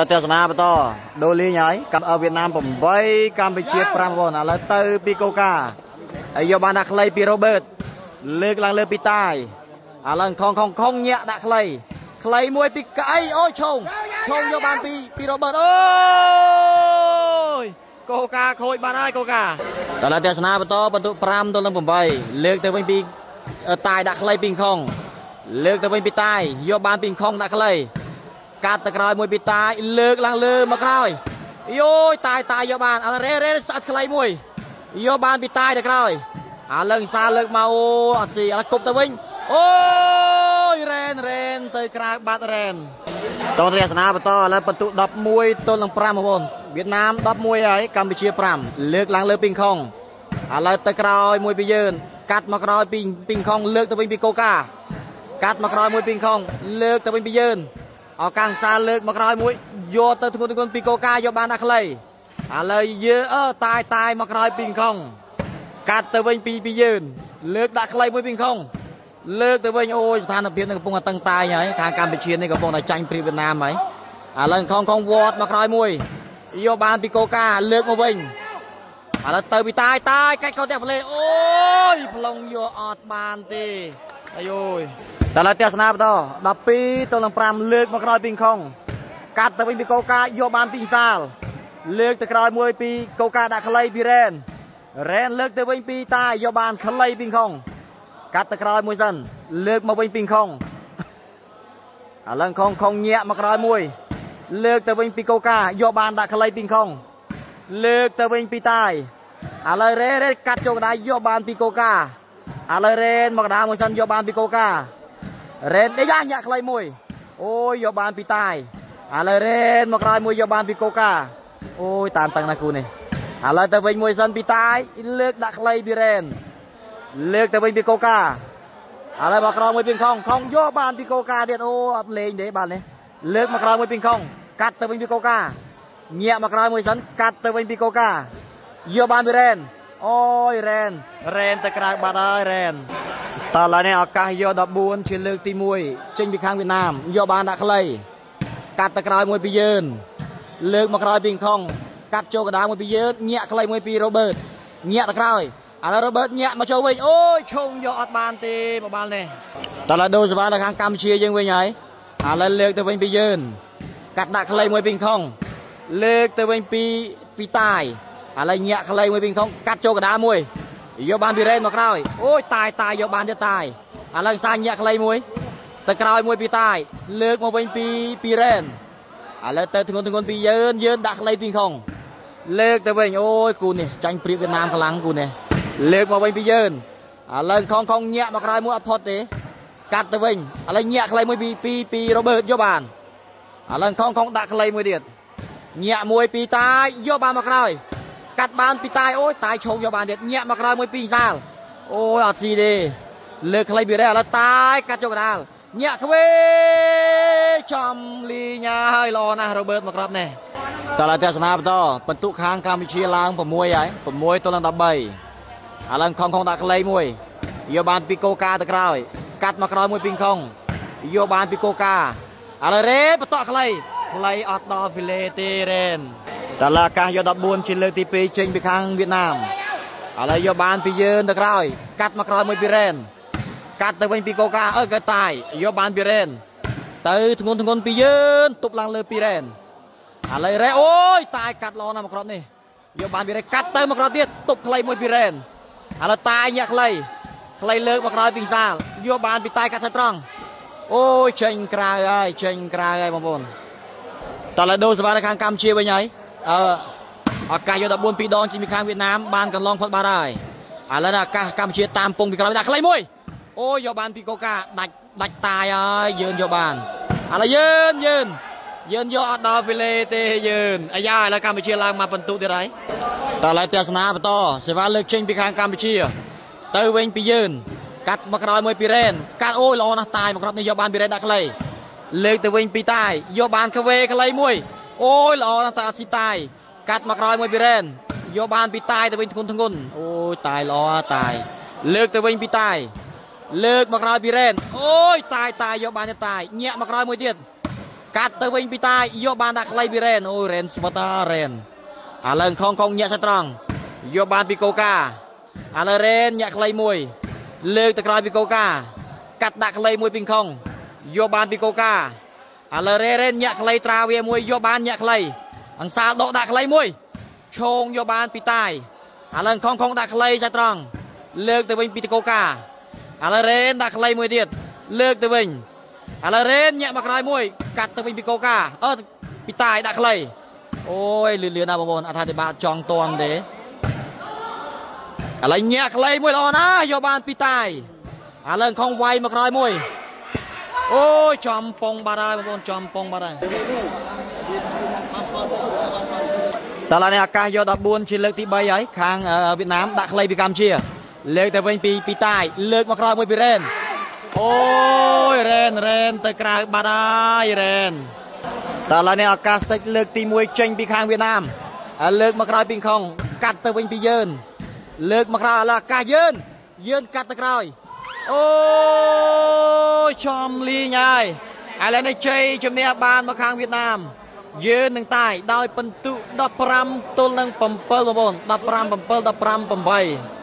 ទស្សនាបន្តដូលីងហើយ កម្ពុជាវៀតណាម 8 កម្ពុជា 5 បង។ ឥឡូវទៅពីកូកា ហើយយកបានដាក់ខ្លីពីរ៉ូបឺត លើកឡើងលើពីតាយ ឥឡូវខងខងខងញាក់ដាក់ខ្លីខ្លីមួយពីកអី អូយ ឆងឆងយកបានពីរ៉ូបឺត អូយកូកាខូចបានហើយកូកា។ តើទស្សនាបន្ត បន្ទុ 5 ទល់នឹង 8 លើកទៅវិញពីតាយ ដាក់ខ្លីពីខង លើកទៅវិញពីតាយ យកបានពីខង ដាក់ខ្លី កាត់ទៅក្រោយមួយពីតាយ លើកឡើងលើមកក្រោយ យោយ តាយតាយយកបាន អរេរេស្អិតខ្លីមួយ យកបានពីតាយទៅក្រោយ អាលើងសាលើកមក អូ អត់ស៊ី អត់គប់ទៅវិញ អូយ រ៉ែនរ៉ែនទៅក្រៅបាត់រ៉ែន។ តរទស្សនាបន្ត ឥឡូវបន្ទុ 11 ទល់នឹង 5 បងប្អូន វៀតណាម 11 ហើយ កម្ពុជា 5 លើកឡើងលើពីខុង ឥឡូវទៅក្រោយមួយពីយើង កាត់មកក្រោយពីខុង លើកទៅវិញពីកូកា កាត់មកក្រោយមួយពីខុង លើកទៅវិញពីយើង អកាំងសាលើកមកក្រោយមួយ យកទៅធ្ងន់ធ្ងន់ពីកូកា យកបានដាក់ខ្លី ឥឡូវយើអឺតាយតាយមកក្រោយពីខុង កាត់ទៅវិញពីយើង លើកដាក់ខ្លីមួយពីខុង លើកទៅវិញ អូយ ស្ថានភាពនឹងកំពុងតែតឹងតាយហើយ ខាងកម្ពុជានេះកំពុងតែចាញ់ព្រៀបវៀតណាមហើយ។ ឥឡូវខងខងវត្តមកក្រោយមួយ យកបានពីកូកា លើកមកវិញ ឥឡូវទៅពីតាយ តាយកាច់កោផ្ទះផ្លេ អូយ ប្លង់យកអត់បានទេ អាយយ។ តើឡើយទស្សនាបន្ត 12 ទល់នឹង 5 លើកមកក្រោយពីខុង កាត់ទៅវិញពីកូកា យកបានពីសាល លើកទៅក្រោយមួយពីកូកា ដាក់ខ្លីពីរ៉ែន រ៉ែនលើកទៅវិញពីតា យកបានខ្លីពីខុង កាត់ទៅក្រោយមួយសិន លើកមកវិញពីខុង ឥឡូវខុងខុងញាក់មកក្រោយមួយ លើកទៅវិញពីកូកា យកបានដាក់ខ្លីពីខុង លើកទៅវិញពីតាយ ឥឡូវរ៉េរ៉េកាត់ចូលកណ្ដាល យកបានពីកូកា ឥឡូវរ៉េនមកកណ្ដាលមួយសិន យកបានពីកូកា រ៉េនអីយ៉ាញាក់ខ្លីមួយ អូយ យកបានពីតាយ ឥឡូវរ៉េនមកក្រោយមួយ យកបានពីកូកា អូយ តាមតឹងណាគូនេះ។ ឥឡូវទៅវិញមួយសិនពីតាយ លើកដាក់ខ្លីពីរ៉េន លើកទៅវិញពីកូកា ឥឡូវមកក្រោយមួយពីខុង ខុងយកបានពីកូកាទៀត អូ អត់លេងទេបាទនេះ។ លើកមកក្រោយមួយពីខុង កាត់ទៅវិញពីកូកា ញាក់មកក្រោយមួយសិន កាត់ទៅវិញពីកូកា យកបានពីរ៉េន អូយ រ៉េនរ៉េនទៅក្រៅបាត់ហើយរ៉េន។ តើឥឡូវនេះឱកាសយក 14 ជាលើកទី 1 ចេញពីខាងវៀតណាម យកបានដាក់ខ្លី កាត់ទៅក្រោយមួយពីយឺន លើកមកក្រោយពីខុង កាត់ចូលកណ្ដាលមួយពីយឺន ញាក់ខ្លីមួយពីរ៉ូបឺត ញាក់ទៅក្រោយ ឥឡូវរ៉ូបឺតញាក់មកចូលវិញ អូយ ឈុងយកអត់បានទេមកបាល់នេះ។ តើឥឡូវដូរសេវាដល់ខាងកម្ពុជាយើងវិញហើយ ឥឡូវលើកទៅវិញពីយឺន កាត់ដាក់ខ្លីមួយពីខុង លើកទៅវិញពីតាយ ឥឡូវញាក់ខ្លីមួយពីខុង កាត់ចូលកណ្ដាលមួយ យកបានពីរ៉េនមកក្រោយ អូយ តាយតាយយកបានទៀតតាយ ឥឡូវសាញាក់ខ្លីមួយទៅក្រោយមួយពីតាយ លើកមកវិញពីរ៉េន ឥឡូវទៅធ្ងន់ធ្ងន់ពីយឺន យឺនដាក់ខ្លីពីខុង លើកទៅវិញ អូយ គូនេះចាញ់ព្រៀបវៀតណាមខ្លាំងគូនេះ។ លើកមកវិញពីយឺន ឥឡូវខងខងញាក់មកក្រោយមួយ អត់ផុតទេ កាត់ទៅវិញ ឥឡូវញាក់ខ្លីមួយពីរ៉ូបឺត យកបាន ឥឡូវខងខងដាក់ខ្លីមួយទៀត ញាក់មួយពីតាយ យកបានមកក្រោយ កាត់បានពីតាយ អូយ តាយឈោកយកបានទៀត ញាក់មកក្រោយមួយពីសាល អូយ អត់ស៊ីទេ លើកខ្លីពីរ៉េ ឥឡូវតាយកាត់ចូលកដាល ញាក់ខ្វេចំលីញ៉ាហើយ ល្អណាស់រ៉ូបឺតមកក្របនេះ។ តើទស្សនាបន្ត បន្ទុកខាងកម្ពុជាឡើង 6 ហើយ 6 ទល់នឹង 13 ឥឡូវខំខំដាក់ខ្លីមួយ យកបានពីកូកាទៅក្រោយ កាត់មកក្រោយមួយពីខុង យកបានពីកូកា ឥឡូវរ៉េបន្តខ្លីខ្លី អត់ដល់ហ្វីឡេទេរ៉េន។ តើអាកាសយក 14 ជាលើកទី 2 ចេញពីខាងវៀតណាម ឥឡូវយកបានពីយឺនទៅក្រោយ កាត់មកក្រោយមួយពីរ៉េន កាត់ទៅវិញពីកូកា អើកើតាយ យកបានពីរ៉េន ទៅធ្ងន់ធ្ងន់ពីយឺន ទប់ឡើងលើពីរ៉េន ឥឡូវរ៉េ អូយ តាយកាត់ល្អណាស់មកគ្រាប់នេះ យកបានពីរ៉េ កាត់ទៅមកក្រោយទៀត ទប់ខ្លីមួយពីរ៉េន ឥឡូវតាយញាក់ខ្លីខ្លី លើកមកក្រោយពីសាល យកបានពីតាយ កាត់ទៅត្រង់ អូយ ចេញក្រៅហើយ ចេញក្រៅហើយបងប្អូន។ តើឥឡូវដូរសេវានៅខាងកម្ពុជាវិញហើយ អឺឱកាសយក 14 ពីរដងចេញពីខាងវៀតណាមបានកន្លងផុតបាត់ហើយ ឥឡូវឱកាសកម្ពុជាតាមពងពីក្រោយ ដាក់ខ្លីមួយ អូយ យកបានពីកូកា ដាច់ដាច់តាយហើយ យឺនយកបាន ឥឡូវយឺនយឺនយឺនយកអត់ដល់ហ្វីឡេទេយឺន អាយ៉ា ឥឡូវកម្ពុជាឡើងមកបន្ទុទៀតហើយ។ តើឥឡូវទស្សនាបន្ត សេវាលើកចេញពីខាងកម្ពុជាទៅវិញពីយឺន កាត់មកក្រោយមួយពីរ៉េន កាត់ អូយ ល្អណាស់តាយមកគ្រាប់នេះ យកបានពីរ៉េនដាក់ខ្លី លើកទៅវិញពីតាយ យកបានខ្វេខ្លីមួយ អូយ ល្អណាស់តាអត់ស៊ីតាយ កាត់មកក្រោយមួយពីរ៉េន យកបានពីតាយទៅវិញធ្ងន់ធ្ងន់ អូយ តាយល្អតាយ លើកទៅវិញពីតាយ លើកមកក្រោយពីរ៉េន អូយ តាយតាយយកបានតាយ ញាក់មកក្រោយមួយទៀត កាត់ទៅវិញពីតាយ យកបានដាក់ខ្លីពីរ៉េន អូយរ៉េនស្វិតរ៉េន។ ឥឡូវខងខងញាក់សាត្រង់ យកបានពីកូកា។ ឥឡូវរ៉េនញាក់ខ្លីមួយ លើកទៅក្រោយពីកូកា កាត់ដាក់ខ្លីមួយពីខង យកបានពីកូកា។ ឥឡូវរ៉េរ៉េនញាក់ខ្លី ត្រាវាមួយ យកបានញាក់ខ្លី អង្សាលដកដាក់ខ្លីមួយ ឈោងយកបានពីតាយ។ ឥឡូវខងខងដាក់ខ្លីសាត្រង់ លើកទៅវិញពីតកូកា។ ឥឡូវរ៉េនដាក់ខ្លីមួយទៀត លើកទៅវិញ។ ឥឡូវរ៉េនញាក់មកក្រោយមួយ កាត់ទៅវិញពីកូកា អឺពីតាយដាក់ខ្លី។ អូយលឿនលឿនណាស់បងប្អូន អត់ថាទេ បាទ ចង់តន់ទេ។ ឥឡូវញាក់ខ្លីមួយល្អណាស់ យកបានពីតាយ។ ឥឡូវខងវាយមកក្រោយមួយ អូយចំប៉ុងបាត់ហើយបងប្អូន ចំប៉ុងបាត់ហើយ។ តើឡើយនេះឱកាសយក14ជាលើកទី3ហើយ ខាងវៀតណាម ដាក់ខ្លីពីកម្ពុជា លើកទៅវិញពីតាយ លើកមកក្រោយមួយពីរ៉េន អូយរ៉េនរ៉េនទៅក្រៅបាត់ហើយរ៉េន។ តើឡើយនេះឱកាសសិចលើកទី1ចេញពីខាងវៀតណាម លើកមកក្រោយពីខុង កាត់ទៅវិញពីយឿន លើកមកក្រោយ ឥឡូវឱកាសយឿន យឿនកាត់ទៅក្រោយ អូយចំលីងហើយ។ ឥឡូវនេះជ័យជំនះបានមកខាងវៀតណាម យឿននឹងតាយ ដោយពិន្ទុ15ទល់នឹង7បងប្អូន 15 7 15 8។